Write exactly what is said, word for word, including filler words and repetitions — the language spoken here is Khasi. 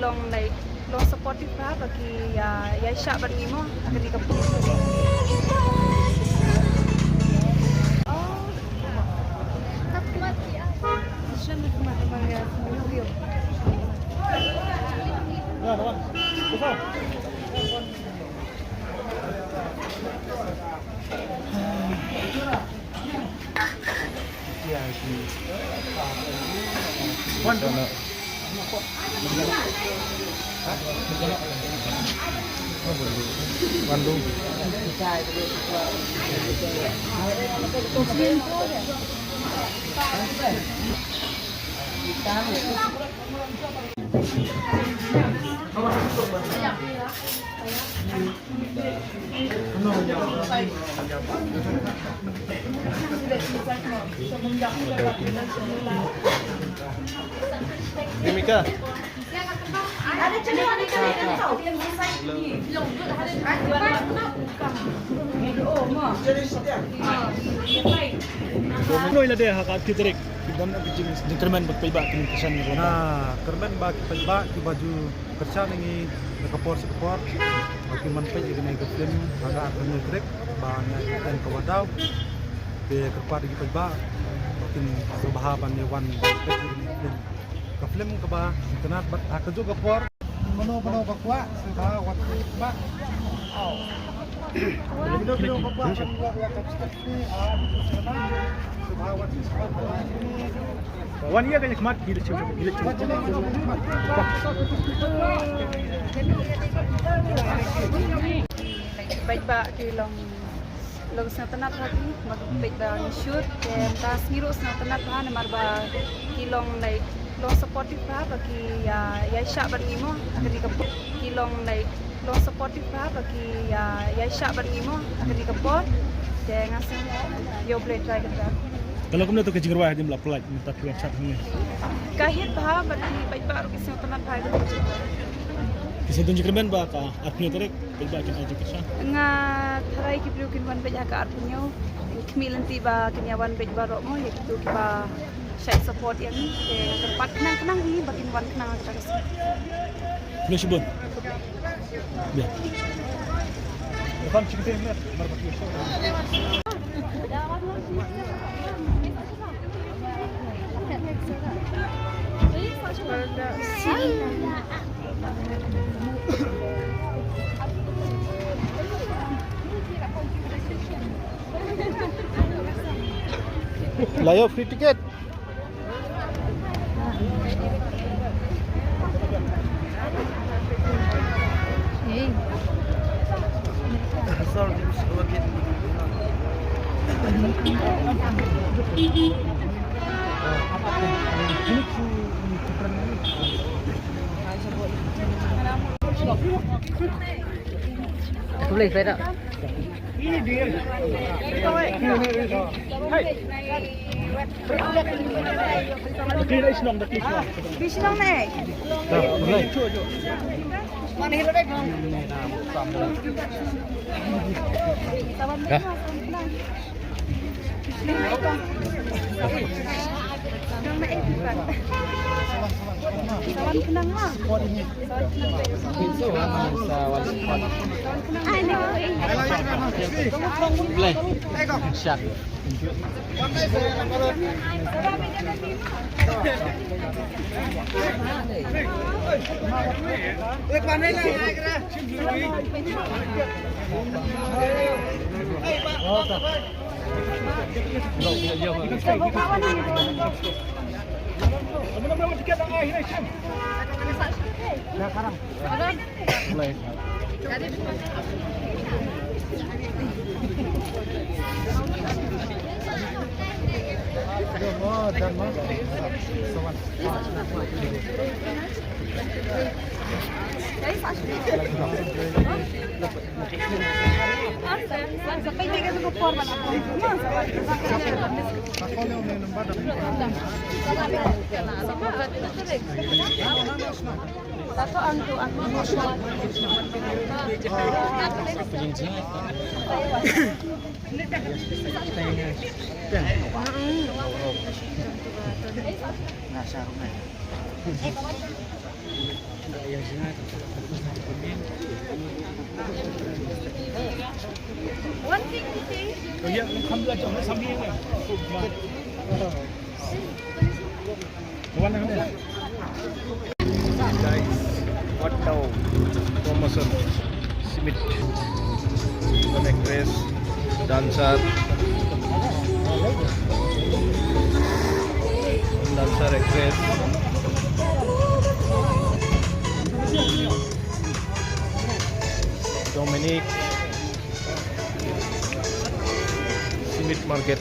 Long, like, long supportive bha, ba ki ïa, ïa shah bad ngi mo, ha kane ka por. Dimika. Noi la de ha ka ki tarik. Ki don ki jing, jingkyrmen ba ki paidbah kin kyrshan ïa ka. Na, kyrmen ba ki paidbah kiba ju kyrshan ïa ngi na ka por sha ka por. Ba kin wan peit ïa kane ka film ha ka arphew tarik ba ngi ïa ka Wadaw. Te kyrpad ïa ki paidbah ba kin sngewbha ban ïa wan peit ïa kane ka film. Ka film kaba itynnad bad ha kajuh ka por. Mano mano ba kwah sngewbha wan peit ba. Mano mano ba kwah ban ïoh ïa ka tiket free, ah, sngewbha wan peit ba. Wan ïa ka khmat ki leit shuh, ki leit shuh. Paidbah ki long long sngewtynnad bha ki, ba ki peit ba ngi shoot, te mynta sngi ruh sngewtynnad bha namar ba ki long, like, long supportive bha, ba ki ïa, ïa shah bad ngi mo, ha kane ka por. Ki long, like, long supportive bha, ba ki ïa, ïa shah bad ngi mo, ha kane ka por. Te nga sngew ïa U Blei trai kata. Ka long kumno to ka jingrwai hadien ba la pynlait mynta ki wan shad hangne? Ka hit bha bad ki paidbah ruh ki sngewtynnad bha ïa ka. Ki sngewtynnad jingkyrmen ba ka arphew tarik. Paidbah kin ai jingkyrshan. Nga tharai ki briew kin wan beit ha ka arphew. Khmih lynti ba kin ïa wan beit baroh mo, ïa kito kiba shait support ïa ngi. Te nga kyrpad khnang khnang hi ba kin wan khnang ha kata ka sngi. Khublei shibun. Ïa. Depan sikit, Mer. Mar ba ki. La ïoh free ticket. Too late, fed up. Guys, what now? Promotion. Simit. One actress, dancer. Dancer, actress. Dominic. Simit Market.